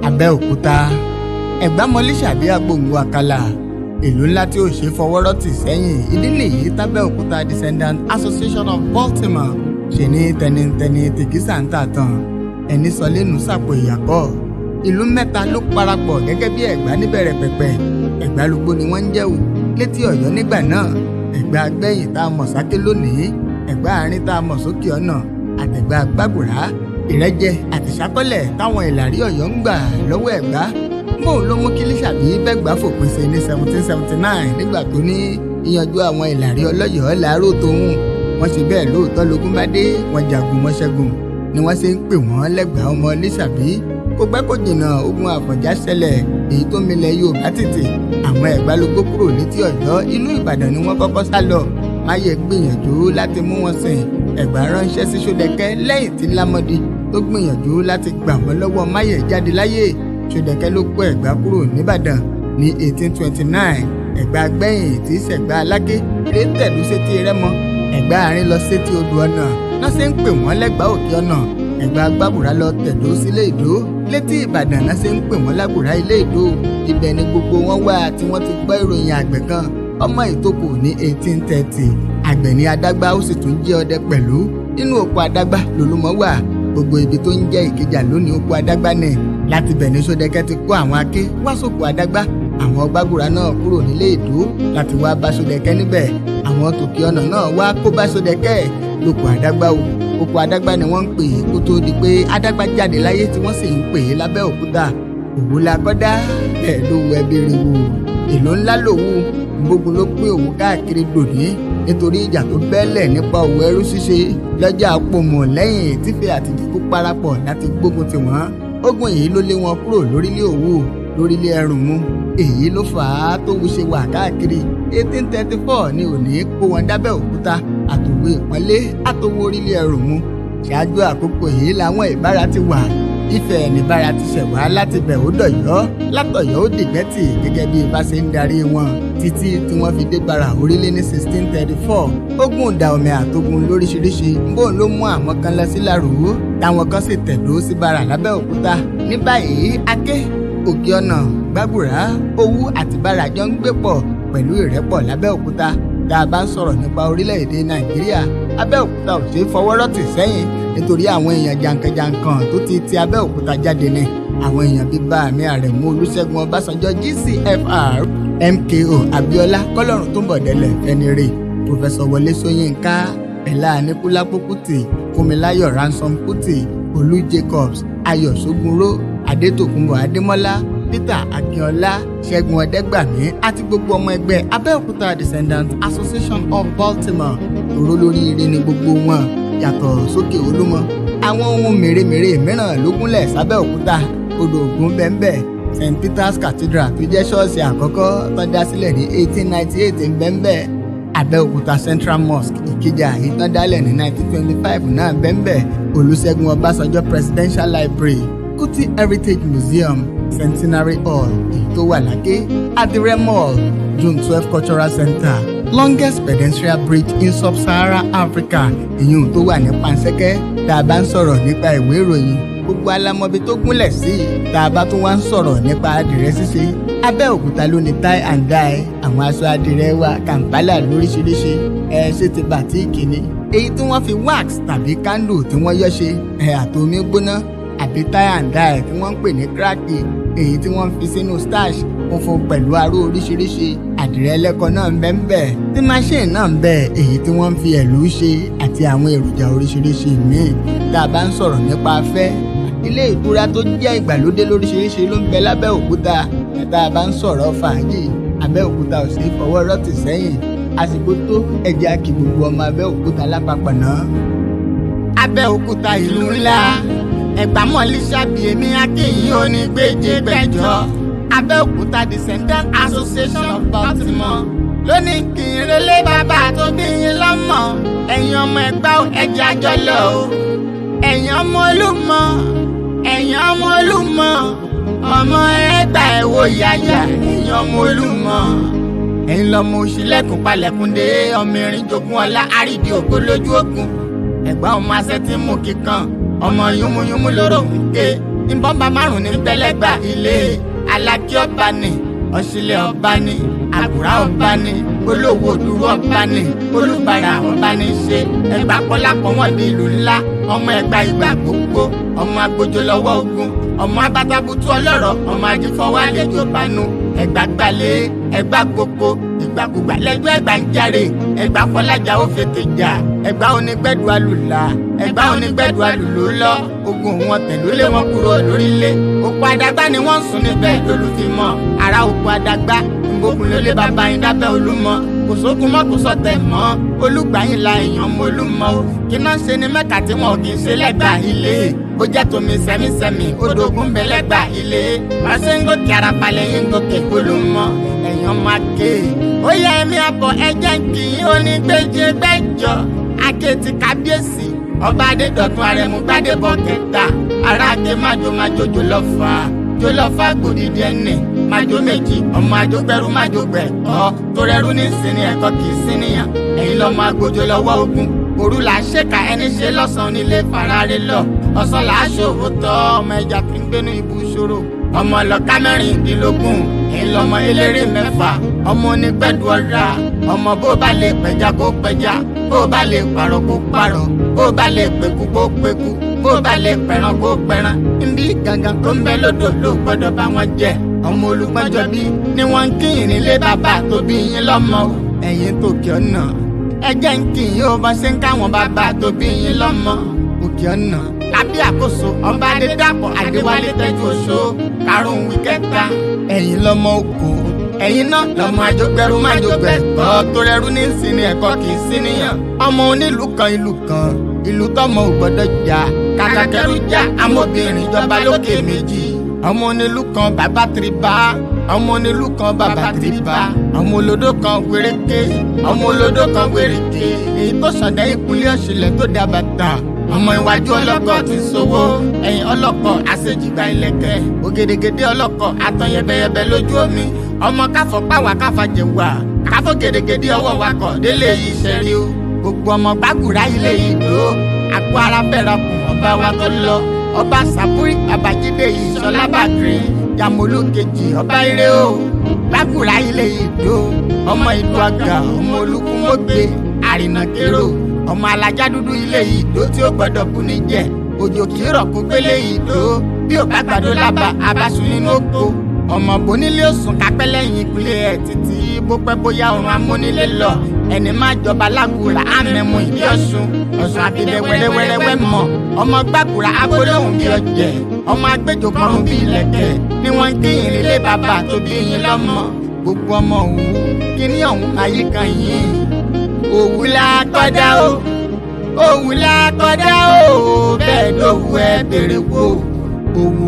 Abẹ́òkúta, Ẹ̀gbámọlíṣàbí, agbóǹgbò àkàlà, ìlú ńlá tí ò ṣe fọwọ́rọ́ tì sẹ́yìn. Ìdí nìyí tábẹ́òkúta Descendant Association of Baltimore ṣe ní tẹnitẹni tìkísà ń tà tán, ẹni sọ lẹ́nu sàpò ìyàkọ́. Ìlú mẹ́ta ló parapọ̀ gẹ́gẹ́ bí Ẹ̀gbá níbẹ̀rẹ̀ pẹ̀pẹ̀. Ẹ̀gbálúgbó ni wọ́n ń jẹ́ o létí Ọ̀yọ́ nígbà náà. Ẹ̀gbá Gbẹ̀yìn tá a mọ̀ sáké lónìí, Ẹ̀gbá àárín tá a mọ̀ sókè ọ̀nà, àtẹ̀gbá Gbàgùrá. Ìrẹ́jẹ àtìsákọ́lẹ̀ táwọn Ìlàrí Ọ̀yọ́ ń gbà lọ́wọ́ Ẹ̀gbá bóun ló mú kí Lísàbí bẹ́gbà fòpin sí ní 1779, nígbà tó ní ìyanjú àwọn Ìlàrí ọlọ́yọ̀ọ́ làárọ̀ tóun. Wọ́n ṣe bẹ́ẹ̀ lóòótọ́. Lógún bá dé, wọ́n jagun, wọ́n ṣẹ́gun, ni wọ́n ṣe ń pè wọ́n lẹ́gbàá ọmọ Lísàbí. Kò pẹ́ kò jìnnà, ogun Àfọ̀njá ṣẹlẹ̀, èyí tó milẹ̀ Yorùbá tètè. Àwọn Ẹ̀gbá ló gbó kúrò létí Ọ̀yọ́. Ìlú Ìbàdàn ni wọ́n kọ́kọ́ sá lọ. Máyẹ̀ gbìyànjú láti mú wọn sìn. Ẹ̀gbá ránṣẹ́ sí Ṣódẹkẹ́ lẹ́yìn tí Lámọ́dí tó gbìyànjú láti gbà wọ́n lọ́wọ́ Máyẹ̀ jáde láyé. Ṣódẹkẹ́ ló kó Ẹ̀gbá kúrò nìbàdàn ní 1829. Ẹ̀gbá Gbẹ̀yìn tí Ṣẹ̀gbá Aláké rè tẹ̀dó sétí Rẹ́mọ, Ẹ̀gbá àárín lọ sétí odò ọ̀nà náà ṣe ń pè wọ́n lẹ́gbàá òkè ọ̀nà. Ẹ̀gbá Gbàbùrà lọ tẹ̀dó sílé Ìdó létí Ìbàdàn náà ṣe ń pè wọ́n lágbùrá ilé Ìdó. Ibẹ̀ ni gbogbo wọn wà tí wọ́n ti gbọ́ ìròyìn àgbẹ̀ kan, ọmọ Ìtòkù, ní 1830. Àgbẹ̀ ní Adágbá, ó sì tún jẹ́ ọdẹ pẹ̀lú. Nínú oko Adágbá lolúmọ wà. Gbogbo ibi tó ń jẹ́ Ìkẹjà lónìí, oko Adágbá ni. Láti bẹ̀ ní Ṣódẹkẹ́ ti kó àwọn Aké wá sóko Adágbá. Àwọn Gbàgùrà náà kúrò nílé Ìdó láti wá bá Ṣódẹkẹ́ níbẹ̀. Àwọn tòkè ọ̀nà náà wá kó bá Ṣódẹkẹ́ lóko Adágbá o. Oko Adágbá ni wọ́n ń pè é kó tó di pé Adágbá jáde láyé, tí wọ́n sì ń pè é lábẹ́òkúta. Òwú la kọ́dá bẹ́ẹ̀ ló wọ ẹbí rẹ̀ wò. Èlò ńlá lòwú gbógun ló pín òwú káàkiri dòní nítorí ìjà tó bẹ́lẹ̀ nípa òwò ẹrú ṣíṣe lọ́jà Àpòmù, lẹ́yìn tífẹ̀ àtìdìkú parapọ̀ láti gbógun tì wọ́n. Ogun yìí ló lé wọn kúrò lórílẹ̀ Òwú, lórílẹ̀ Ẹrùnmú. Èyí ló fà á tó wù ṣe wà káàkiri. 1834 ní òní kó wọn dábẹ́ òkúta, àtòwò ìpọ́nlé, àtòwò orílẹ̀ Ẹrùnmú. Ṣáájú àkókò yìí làwọn Ìbára ti wà. Ifẹ̀ nìbára ti ṣẹ̀ wá. Láti bẹ̀ ó dọ̀yọ́, látọ̀yọ́ ó dìgbẹ́tì, gẹ́gẹ́ bí Ifá ṣe ń darí wọn títí tí wọ́n fi dé Bara orílẹ̀ ní 1634. Ogun ìdàọ̀mẹ̀ àtogun lóríṣiríṣi bóun ló mú àwọn kan lọ sí Láròó, táwọn kan sì tẹ̀dó sí Bara lábẹ́òkúta. Ní báyìí, Aké, Òkè Ọ̀nà, Gbàgùrá, Owú àti Bara jọ ń gbé pọ̀ pẹ̀lú ìrẹ́pọ̀ lábẹ́òkúta. Tá a bá ń sọ̀rọ̀ nípa orílẹ̀-èdè Nàìjíríà, Abẹ́òkúta ò ṣeé fọwọ́rọ́ tì sẹ́yìn nítorí àwọn èèyàn jàǹkànjàǹkàn tó ti ti Abẹ́òkúta jáde ni. Àwọn èèyàn bíi Bàmí Àrẹ̀mú Olúṣẹ́gun Ọbásanjọ́ GCFR, MKO Abíọ́lá, kọ́lọ́run tó ń bọ̀ délẹ̀ fẹ́nire, Professor Wọlé Ṣóyínká, Fẹlá Aníkúlápó Kútì, Fúnmiláyọ̀ Ransom Kútì, Olú Jacobs, Ayọ̀ Sógunró, Adétòkunbọ̀ Adémọ́lá, Peter Akínọlá, Ṣẹ́gun Ọ̀dẹ́gbàmí àti gbogbo ọmọ ẹgbẹ́ Abẹ́òkúta Descendant Association of Baltimore. Tòró lórí ire ni gbogbo wọn. Yàtọ̀ sókè Olúmọ, àwọn ohun mèremère mìíràn ló gúnlẹ̀ sábẹ́òkúta. Odò Ògùn bẹ́ńbẹ́, St Peter's Cathedral tó jẹ́ ṣọ́ọ̀ṣì àkọ́kọ́ tó dá sílẹ̀ ní 1898 ń bẹ́ńbẹ́, Abẹ́òkúta Central Mosque Ìkẹjà ìtàn dálẹ̀ ní 1925 náà bẹ́ńbẹ́, Olúṣẹ́gun Ọbásanjọ́ Presidential Library, Kuti Heritage Museum, Centenary Hall èyí tó wà láké, Adire Mall, June 12 Cultural Center, longest pedestrian bridge in sub-Saharan Africa, ìyún tó wà ní Pansẹ́kẹ́. Tá a bá ń sọ̀rọ̀ nípa ìwé ìròyìn, gbogbo alámọ̀bí tó gúnlẹ̀ sí. Tá a bá tún wá ń sọ̀rọ̀ nípa àdìrẹ ṣíṣe, Abẹ́òkúta ló ní tie and dye. Àwọn aṣọ àdìrẹ wa, Kàǹpálà lóríṣiríṣi, ẹ ṣe ti batik ni, èyí tí wọ́n fi wax tàbí candle tí wọ́n yọ́ ṣe, ẹ àtomi gbóná, àbí tie and dye tí wọ́n ń pè ní kíráàkì, èyí tí wọ́n fi sínú starch funfun pẹ̀lú aró oríṣiríṣi. Àdìrẹ ẹlẹ́kọ náà ń bẹ ń bẹ, tí machine náà ń bẹ, èyí tí wọ́n ń fi ẹ̀lú ṣe, àti àwọn èròjà oríṣiríṣi míì. Tá a bá ń sọ̀rọ̀ nípa afẹ́, ilé ìtura tó jẹ́ ìgbàlódé lóríṣiríṣi ló ń bẹ lábẹ́òkúta. Tá a bá ń sọ̀rọ̀ fàájì, Abẹ́òkúta ò sí fọwọ́ rọ́tì sẹ́yìn. Àsìkò tó ẹ̀jẹ̀ akí gbogbo ọmọ Abẹ́òkúta lápapọ̀ náà. Abẹ́òkúta ìlú ńlá, Ẹ̀gbámọ̀lísàbí, èmi akéyìn onígbèjègbèjọ. Abẹ́òkúta Descendant Association of Baltimore lónìí kì í relé bàbá tó bí yín lọ́mọ. Ẹ̀yin ọmọ Ẹ̀gbá, ẹ̀jẹ̀ àjọlọ o. Ẹ̀yin ọmọ Olúmọ, ẹ̀yin ọmọ Olúmọ, ọmọ Ẹ̀gbá, ẹ̀wò yáyà. Ẹ̀yin ọmọ Olúmọ, ẹ̀yin lọ́mọ òṣìlẹ̀kùn palẹ̀kùndé, ọmọ erin jogún ọlá, àrídìí ògo lójú ogun. Ẹ̀gbá ọmọ asẹ́ tí mú kíkan, ọmọ yúnmúyúnmú lóró ń ké. Ìbọn bá márùn ní bẹ́lẹ́gbà ilé. Alákí ọba ni, ọ̀ṣìlẹ̀ ọba ni, àgùrá ọba ni, olówó òdúró ọba ni, olùbàrà ọba ní í ṣe. Ẹ̀gbá pọ́lápọ̀ wọ́n di ìlú ńlá. Ọmọ Ẹ̀gbá ìgbà gbogbo, ọmọ agbójó lọ́wọ́ ogun, ọmọ abátábútú ọlọ́rọ̀, ọmọ ajífọwọ́ àlejò bánu. Ẹ̀gbá gbalẹ̀, Ẹ̀gbá gbogbo, ìgbàkúgbà lẹ́jọ́ Ẹ̀gbá ń járe. Ẹ̀gbá fọlájà ó fètè jà. Ẹ̀gbá onígbẹ́dù alùlà, Ẹ̀gbá onígbẹ́dù alùlò lọ. Ogun wọn tẹ̀lú lé wọn kúrò lórílẹ̀. Òkú àdàgbà ni wọ́n ń sùn níbẹ̀ lólùfimọ̀. Ará òkú àdàgbà ngbógun ló lé bàbá yín dábẹ́ Olúmọ. Kò sógun mọ́, kò sọ̀tẹ̀ mọ́. Olùgbàyìn la èèyàn mọ Olúmọ o. Kí náà ṣe ni Mẹ́ka tí wọn kì í ṣe lẹ́gbàá ilé? Bó jẹ́ tomi sẹ́mísẹ́mí, odò ogun bẹ lẹ́gbàá ilé. Bá ṣe ń gòkè arapalẹ̀ yín gòkè Olúmọ. Ẹ̀yàn máa ké. Ó yẹ ẹ̀mí àbọ̀ ẹ̀jẹ̀ ń kì í onígbèje gbẹ́jọ. Akéètì kábíyèsí ọba Adédọ̀tun Arẹ̀mú Gbádébọ̀ kẹta. Ará ake májò májò jòlọ́fà jòlọ́fà gbòdìdí ẹni májò méjì ọmọ àjògbẹ́rú májò gbẹ̀tọ́ torẹ́rú ní sinmi ẹ̀kọ́ kì í síníyàn. Ẹ̀yin lọ́mọ agbójó lọ́wọ́ ogun. Òru là ń ṣèkà, ẹni ṣe lọ́sàn-án nílé farare lọ. Ọ̀sán là á ṣòwò tọ́ ọmọ ẹja tí ń gbénú ibú ṣòro. Ọmọ ọlọ́ka 16, ẹ̀yin lọ́mọ eléré 6, ọmọ onígbẹ̀dù ọ̀rá. Ọmọ bó bá lè pẹja kó pẹja, bó bá lè parọ́ kó parọ́, bó bá lè pẹ̀kú kó pẹ̀kú, bó bá lè pẹran kó pẹran. Nbí gangan tó ń bẹ lódò ló gbọ́dọ̀ bá wọn jẹ. Ọmọ olùgbọ́njọ bí ni wọ́n ń kíyìn nílé bàbá tó bí yín lọ́mọ o. Ẹ̀yin tòkè ọ̀nà, ẹ jẹ́ ń kíyìn ó bá ṣe ń káwọn bàbá tó bí yín lọ́mọ. Òkè ọ̀nà lábẹ́ àkóso ọba Adédàpọ̀ Adéwálé Tẹ́jú Oṣó karùn-ún wíkẹ́ta. Ẹ̀yin lọ́mọ oko, ẹ̀yin náà lọ́mọ àjọgbẹ́rú májọgbẹ́ tọ́ tó rẹrú ní sinmi ẹ̀kọ́ kì í síníyàn. Ọmọ onílù kan ìlú kan, ìlú tọmọ ò gbọ́dọ̀ jà, kàkà kẹrù jà amóbìnrin ìjọba lókè méjì. Ọmọ onílù kan bàbá tìrìbá, ọmọ onílù kan bàbá tìrìbá, ọmọ olódó kan wéréké, ọmọ olódó kan wéréké, èyí tó sọ̀dẹ̀ ìkúlẹ̀ ọ̀ṣìlẹ̀ tó dá bàtà. Ọmọ iwájú ọlọ́kọ̀ ti sowó, ẹ̀yìn ọlọ́kọ̀ àṣejìgbà ìlẹ̀kẹ̀, ògèdègèdè ọlọ́kọ̀ àtàn yẹbẹyẹbẹ lójú omi. Ọmọ káfọ́ pàwà káfà jẹ̀wà, káfọ́ gèdègèdè ọwọ́ wakọ̀ délé yìí ṣẹ́rí o. Gbogbo ọmọ gbàgùrá ilé yìí dó, àpò ara fẹ́ra kùn ọba wa tó lọ. Ọba Sàbúrì Babájídé Ìṣọlá Bàkìrì Yàmólú kejì ọba ire o. Gbàgùrá ilé yìí dó, ọmọ ìlú àgà, ọmọ olúkúmọ́gbé àrìnàkérò, ọmọ alájá dúdú ilé yìí dó tí ó gbọ́dọ̀ kú ní jẹ. Òjò kì í rọ̀ kó gbélé yìí dó, bí ò bá gbàdó lába abaṣu nínú oko. Ọmọ bonílé òsùn kápẹ́ lẹ́yìn ìpínlẹ̀ ẹ̀ títí bó pẹ́ bóyá òun amúnilé lọ. Ẹni má jọba lágùrà àmẹ́mu ìbí ọ̀ṣun, ọ̀ṣun àfidẹ wẹ́rẹ́wẹ́rẹ́wẹ́ mọ̀. Ọmọ gbàgùrà agbólóhùn bí ọ̀jẹ̀, ọmọ agbẹjọ kọrùn bí ìlẹ̀kẹ̀ ni wọ́n ń kíyìn nílé bàbá tó bí yín lọ́mọ. Gbogbo ọmọ òwú kíní ọ̀hún ayé kan yín. Òwú la kọ́dá o, òwú la kọ́dá o, bẹ́ẹ̀ lówù ẹ bèrè wò. Òwú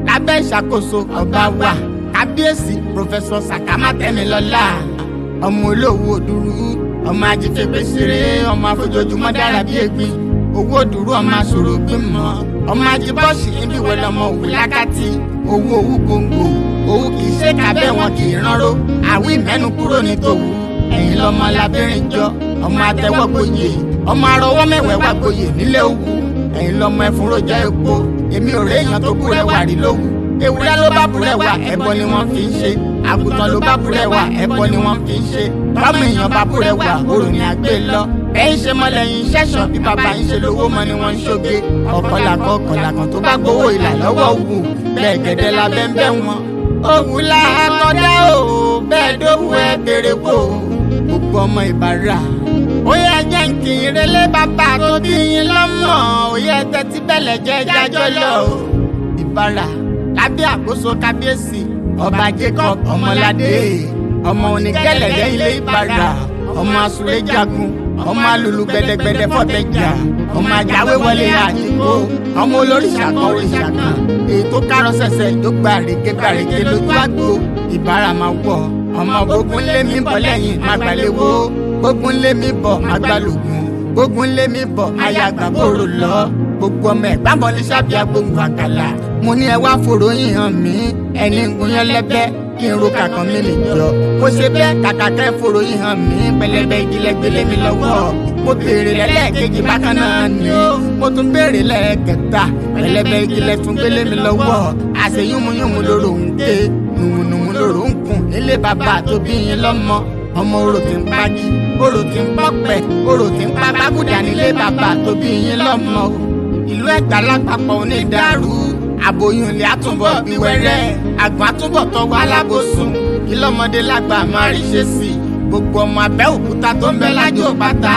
lábẹ́ ìṣàkóso ọba wa kábíyèsí Pòfẹ́sọ̀ Sàkámà Tẹ́milọ́lá, ọmọ olówó òdúrú, ọmọ ajífẹ́gbẹ́ ṣeré, ọmọ afojoojúmọ́ dára bí egbin. Owó òdúrú ọmọ aṣòro gbìmọ̀, ọmọ ajíbọ́ọ̀ṣì níbi wẹ̀lẹ̀ ọmọ òwú lákàtì. Owó òwú gbòǹgbò, òwú kì í ṣe kábẹ́ wọn kì í ránró, àwí mẹ́nu kúrò ní tòwú. Ẹ̀yin lọ́mọ lábẹ́rìn jọ, ọmọ atẹ́wọ́gboyè, ọmọ arọwọ́ mẹ́wẹ̀ẹ́wá gboyè nílé òwú. Ẹ̀yin lọ́mọ ẹ̀fúnrojọ́ epo, èmi ò réèyàn tó búrẹ́wà rí lówù. Ewúrẹ́ ló bá búrẹ́wà, ẹbọ ni wọ́n fi ń ṣe. Àgùntàn ló bá búrẹ́wà, ẹbọ ni wọ́n fi ń ṣe. Bámu èèyàn bá búrẹ́wà, òrò ni àgbé lọ. Ẹ̀yin ṣe mọ́lẹ́yìn ṣẹ̀ṣọ̀ bí bàbá yín ṣe lówó mọ́ ni wọ́n ń ṣoge. Ọ̀kọ̀làkọ̀ ọ̀kọ̀làkàn tó bá gbowó ìlà lọ́wọ́ wù, bẹ́ẹ̀ gẹ́dẹ́ la bẹ́ńbẹ́ wọn. Òwú la kọ́dá o, bẹ́ẹ̀ dówù ẹ bèrè wò. Gbogbo ọmọ Ìbàrà, ó yẹ jẹ́ ń kí n relé bàbá tó bí yín lọ́mọ. Ó yẹ tẹ́tí bẹ̀lẹ̀ jẹ́ jájọ́ lọ o. Ìbàrà lábẹ́ àkóso kábíyèsí ọba Jacob Ọmọládé, ọmọ onígẹ̀lẹ̀dẹ́ ilé Ìbàrà, ọmọ asúré jagun, ọmọ alùlù gbẹdẹgbẹdẹ fọ̀tẹ̀jà, ọmọ ajáwé wọlé àdìgbò, ọmọ olóríṣà kan oríṣà kan, èyí tó kárọ̀ sẹ̀sẹ̀ tó gbàrèké gbàrèké lójú àgbo. Ìbàrà máa wọ̀, ọmọ gbógun lé mi bọ̀ lẹ́yìn má gbàléwó, gbógun lé mi bọ̀ má gbàlógún, gbógun lé mi bọ̀ ayàgbà bòrò lọ. Gbogbo ọmọ Ẹ̀gbá mọ̀lẹ́ sábì agbóhùn àkàlà, mo ní ẹ wá fòrò yín hàn mí, ẹni ń gúnyán lẹ́bẹ́ kí n ro kàkàn mi lè jọ. Mo ṣe bẹ́ẹ̀ kàkà kẹ́ fòrò yín hàn mí, pẹlẹbẹ ìjìnlẹ̀ gbélé mi lọ́wọ́. Mo béèrè lẹ́lẹ́kejì bákan náà ni, mo tún béèrè lẹ́ẹ̀kẹta, Pẹlẹbẹ igi lẹtún gbélé mi lọ́wọ́. Àṣẹ yúnmuyúnmu lóró ń ké, nùmùnùmù lóró ń kùn nílé bàbá tó bí yín lọ́mọ. Ọmọ orò tí ń pagi, orò tí ń pọ̀pẹ̀, orò tí ń pa bábùdà nílé bàbá tó bí yín lọ́mọ. Ìlú Ẹ̀gbá lápapọ̀ onídàárú, àbòyún ilé àtúnbọ̀ bí wẹ́rẹ́, àgbọ̀n àtúnbọ̀ tọwọ́ alábòsùn, ìlọ́mọdé lágbà máa rí ṣe sí i. Gbogbo ọmọ Abẹ́òkúta tó ń bẹ lájò pátá,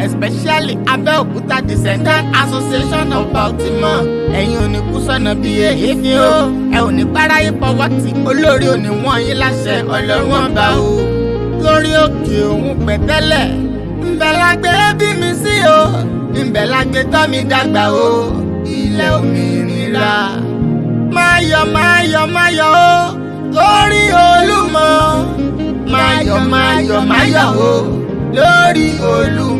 especially Abẹ́òkúta Descendant Association of Baltimore, ẹ̀yin ò ní kú sọ̀nà bí èéfín o, ẹ ò ní báráyé fọwọ́ tì, olórí ò ní wọ́n yín láṣẹ Ọlọ́run ọba o. Lórí òkè òun pẹ̀tẹ́lẹ̀ ńbẹ̀ lágbé bí mi sí o, ńbẹ̀ lágbé tọ́ mi dàgbà o, ilẹ̀ òmìnira. Máa yọ̀, máa yọ̀, máa yọ̀ o lórí Olúmọ. Máa yọ̀, máa yọ̀, máa yọ̀ o lórí Olúmọ.